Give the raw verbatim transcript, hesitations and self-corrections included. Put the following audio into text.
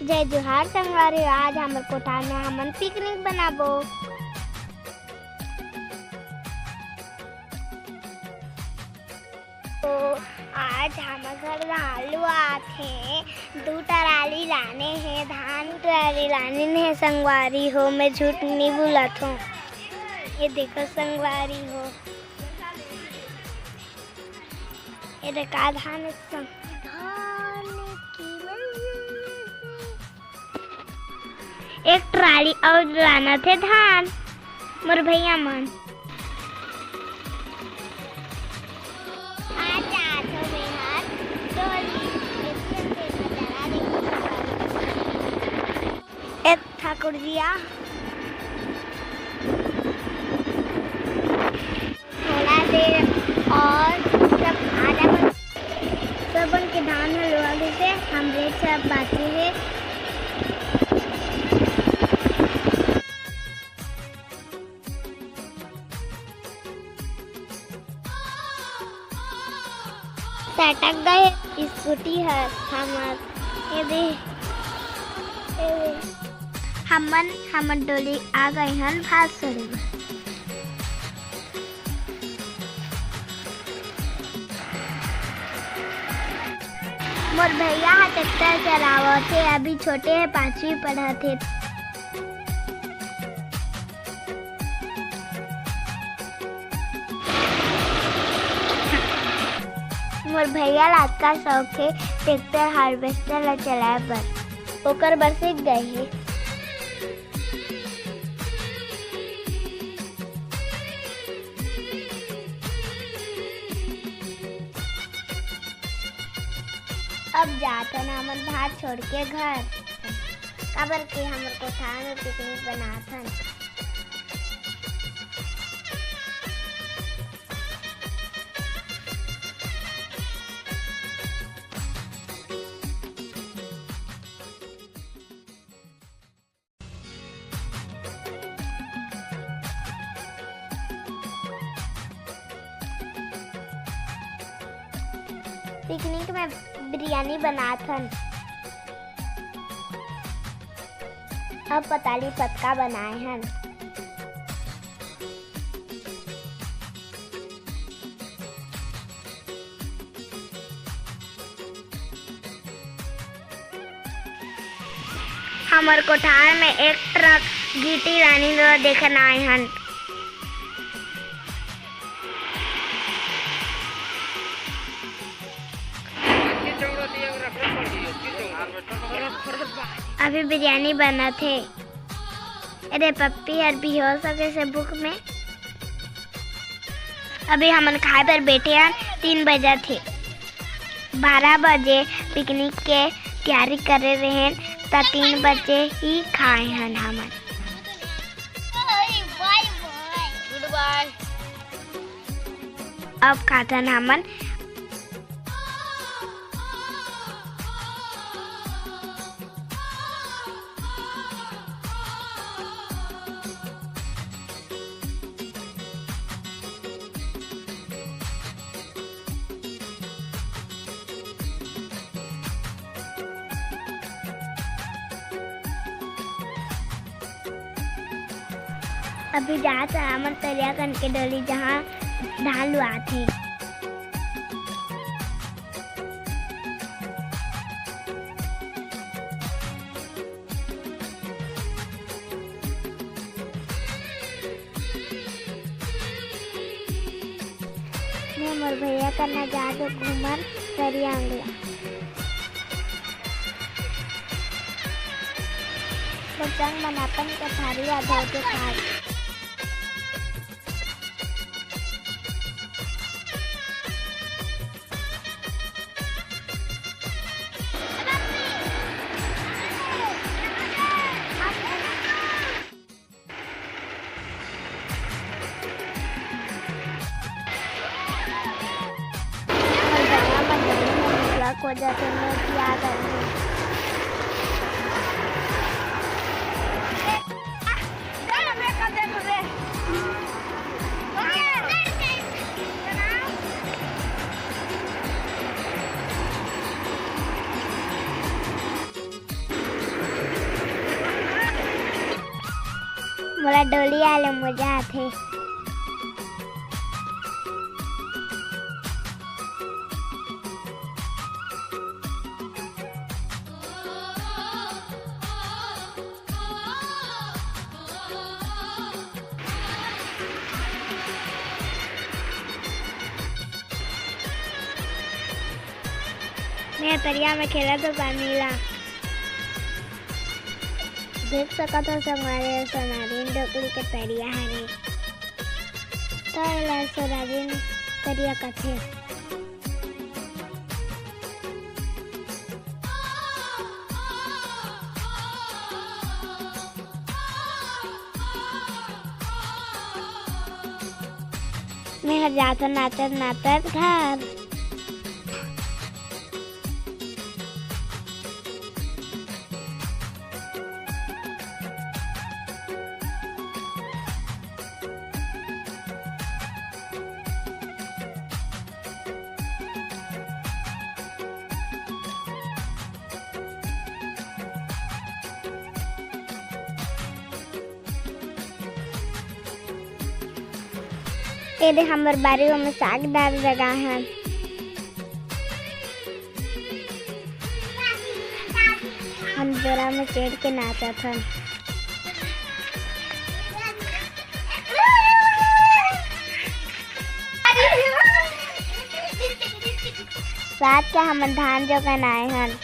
जय जोहार संगवारी, आज हमर कोठार में हमन पिकनिक बनाबो। तो आज हमर घर धान लुआत हे, दू टराली लाने हे धान, टराली लाने हे संगवारी हो, मैं झूठ नहीं बोलत हूँ। ये देखो संगवारी हो, ये देखा धान संग धान की एक ट्राली अउ लानत हे धान मोर भैया मन। आज जात हो मेहर डोली, एतियन से नजारा देखो। ए ठाकुर जिया। थोड़ा देर और सब आधा बन-, सबन के धान ह लुआ गइसे, हमरे सब बाकी हे। सटक गए स्कूटी ह हमर। ये दे, ये दे। हमन, हमर डोली आ गए हन भात सड़े बर। मोर भैया ह ट्रैक्टर चलावत हे, अभी छोटे हे, पांचवी पढ़त हे। मोर भैया ला अतका शौक हे ट्रैक्टर हार्वेस्टर ला चलाए बर, ओकर बर सीख गए हे। अब जाथन हमन भात छोड़ के घर, काबर के हमर कोठार में पिकनिक बनाथन। पिकनिक में बिरयानी बनाथन। अब पताली पतका बनाए हन। हमर कोठार में एक ट्रक गिट्टी लानी ल देखन आए हन। अभी बिरयानी बनत हे। अरे पप्पी हर बेहोश हो गए से भूख में। अभी हमन खाए बर बैठे हन, तीन बजत हे। बारह बजे पिकनिक के तैयारी करे रहेन, त तीन बजे ही खाए हन हमन। Good bye। अब खाथन हमन। अभी जात हन हमन तरिया कन के डोली, जहाँ धान लुआत हे। मैं मोर भैया कना जाके घूमन तरिया अंगला। मोर संग मन अपन के थारी आधा के खात। थोड़ा डोली आले मजा आथे। मैं तरिया में खेलत हों पानी ला। देख सकत हो संगवारी, सोनारिन डोकरी के तरिया हरे। त एला सोनारिन तरिया कथे। मैं हर जाथन नाचत नाचत घर। एदे हमर बारी में साग डाल लगा है। हम बोरा में चढ़ के नाचत हन। रात के हमन धान जोगन आए हन।